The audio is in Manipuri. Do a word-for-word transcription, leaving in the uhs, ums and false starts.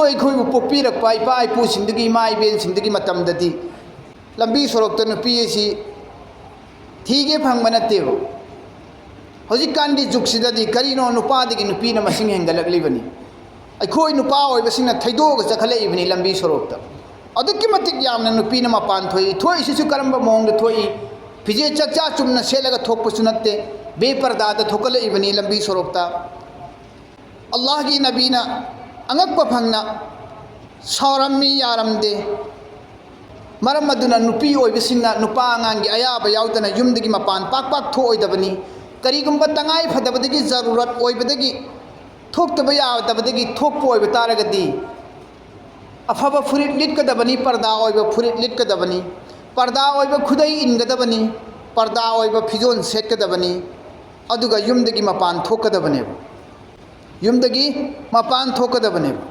ꯑꯩꯈꯣꯏꯕꯨ ꯄꯣꯛꯄꯤꯔꯛꯄ ꯏꯄꯥ ꯏꯄꯨꯁꯤꯡꯗꯨꯒꯤ, ꯏꯃꯥ ꯏꯕꯦꯟꯁꯤꯡꯗꯨꯒꯤ ꯃꯇꯝꯗꯗꯤ ꯂꯝꯕꯤ ꯁꯣꯔꯣꯛꯇ ꯅꯨꯄꯤ ꯑꯁꯤ ꯊꯤꯒꯦ ꯐꯪꯕ ꯅꯠꯇꯦꯕ꯫ ꯍꯧꯖꯤꯛꯀꯥꯟꯒꯤ ꯖꯨꯒꯁꯤꯗꯗꯤ ꯀꯔꯤꯅꯣ ꯅꯨꯄꯥꯗꯒꯤ ꯅꯨꯄꯤꯅ ꯃꯁꯤꯡ ꯍꯦꯟꯒꯠꯂꯛꯂꯤꯕꯅꯤ꯫ ꯑꯩꯈꯣꯏ ꯅꯨꯄꯥ ꯑꯣꯏꯕꯁꯤꯡꯅ ꯊꯩꯗꯣꯛꯑꯒ ꯆꯠꯈꯠꯂꯛꯏꯕꯅꯤ ꯂꯝꯕꯤ ꯁꯣꯔꯣꯛꯇ꯫ ꯑꯗꯨꯛꯀꯤ ꯃꯇꯤꯛ ꯌꯥꯝꯅ ꯅꯨꯄꯤꯅ ꯃꯄꯥꯟ ꯊꯣꯛꯏ꯫ ꯊꯣꯛꯏꯁꯤꯁꯨ ꯀꯔꯝꯕ ꯃꯑꯣꯡꯗ ꯊꯣꯛꯏ? ꯐꯤꯖꯦꯠ ꯆꯠꯆꯥ ꯆꯨꯝꯅ ꯁꯦꯠꯂꯒ ꯊꯣꯛꯄꯁꯨ ꯅꯠꯇꯦ, ꯕꯦꯄꯔꯗꯥꯗ ꯊꯣꯛꯀꯠꯂꯛꯏꯕꯅꯤ ꯂꯝꯕꯤ ꯁꯣꯔꯣꯛꯇ꯫ ꯑꯜꯂꯥꯍꯒꯤ ꯅꯕꯤꯅ ꯑꯉꯛꯄ ꯐꯪꯅ ꯁꯥꯎꯔꯝꯃꯤ, ꯌꯥꯔꯝꯗꯦ꯫ ꯃꯔꯝ ꯑꯗꯨꯅ ꯅꯨꯄꯤ ꯑꯣꯏꯕꯁꯤꯡꯅ ꯅꯨꯄꯥ ꯑꯉꯥꯡꯒꯤ ꯑꯌꯥꯕ ꯌꯥꯎꯗꯅ ꯌꯨꯝꯗꯒꯤ ꯃꯄꯥꯟ ꯄꯥꯛ ꯄꯥꯛ ꯊꯣꯛꯑꯣꯏꯗꯕꯅꯤ꯫ ꯀꯔꯤꯒꯨꯝꯕ ꯇꯉꯥꯏ ꯐꯗꯕꯗꯒꯤ, ꯖꯔꯨꯔꯠ ꯑꯣꯏꯕꯗꯒꯤ, ꯊꯣꯛꯇꯕ ꯌꯥꯗꯕꯗꯒꯤ ꯊꯣꯛꯄ ꯑꯣꯏꯕ ꯇꯥꯔꯒꯗꯤ, ꯑꯐꯕ ꯐꯨꯔꯤꯠ ꯂꯤꯠꯀꯗꯕꯅꯤ, ꯄꯔꯗꯥ ꯑꯣꯏꯕ ꯐꯨꯔꯤꯠ ꯂꯤꯠꯀꯗꯕꯅꯤ, ꯄꯔꯗꯥ ꯑꯣꯏꯕ ꯈꯨꯗꯩ ꯏꯟꯒꯗꯕꯅꯤ, ꯄꯔꯗꯥ ꯑꯣꯏꯕ ꯐꯤꯖꯣꯜ ꯁꯦꯠꯀꯗꯕꯅꯤ, ꯑꯗꯨꯒ ꯌꯨꯝꯗꯒꯤ ꯃꯄꯥꯟ ꯊꯣꯛꯀꯗꯕꯅꯦꯕ꯫ ꯌꯨꯝꯗꯒꯤ ꯃꯄꯥꯟ ꯊꯣꯛꯀꯗꯕꯅꯦꯕ꯫